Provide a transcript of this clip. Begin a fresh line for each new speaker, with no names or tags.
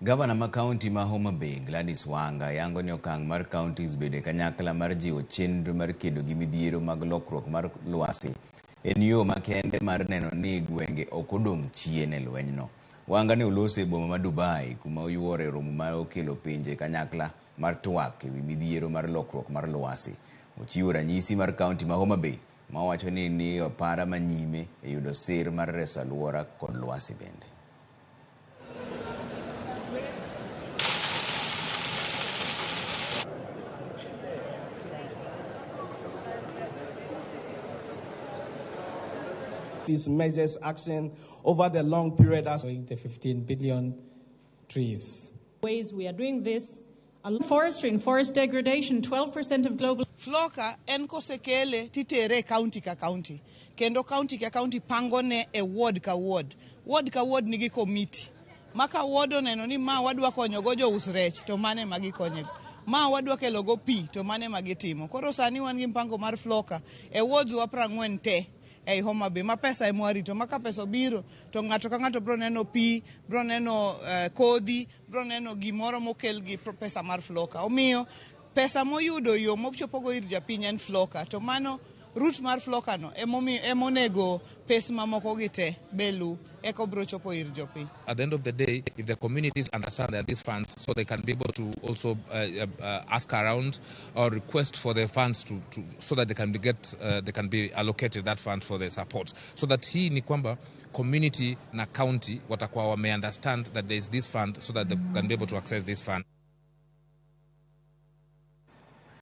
Gavana ma kaunti ma Homa Bay, Gladys Wanga, yango ni okang' mar counties bedo e kanyakla mar jiwo chenro mar kedo gi midhiero mag lokruok mar lwasi en yo makende mar neno ni gwenge ok odong' chien e lwenyno. Wanga ne oloso e boma ma Dubai kuma oyuore romo ma okelo pinje kanyakla mar twak ewi midhiero mar lokruok mar lwasi. Ochiwo ranyisi mar kaunti ma Homa Bay ma owacho ni ni e opara ma nyime e yudo sir mar reso alwora kod lwasi bende.
These measures action over the long period as
the 15 billion trees.
Ways we are doing this.
Forestry and forest degradation, 12% of global.
FLLoCA en kosekele titere e county ka county kendo county ka county pangone e ward ka ward. Ward ka ward nigi committee ma ka ward oneno ni ma wadwa konyogo jous rech to mane ma gikonyego, ma wadwa kelogo pi to mane ma gitimo. Koro sani wan gi mpango mar FLLoCA e wards wa 40 te ei Homa Bay ma pesa ema warito ma ka pesa obiro to ng'ato ka ng'ato bro neno pi, bro neno kodhi, bro neno gimoro mokel gi pesa mar FLLoCA. Omiyo pesa moyudo yo mochopogo ir japiny en FLLoCA, to mano route mar FLLoCA no emomiyo emonego pes mamoko gi te belu eka obro chopo ir jopiny.
At the end of the day, if the communities understand that these funds, so they can be able to also ask around or request for the funds to so that they can be get they can be allocated that fund for the support. So that hii ni kwamba community na county watakuwa wame understand that there is this fund so that they can be able to access this fund.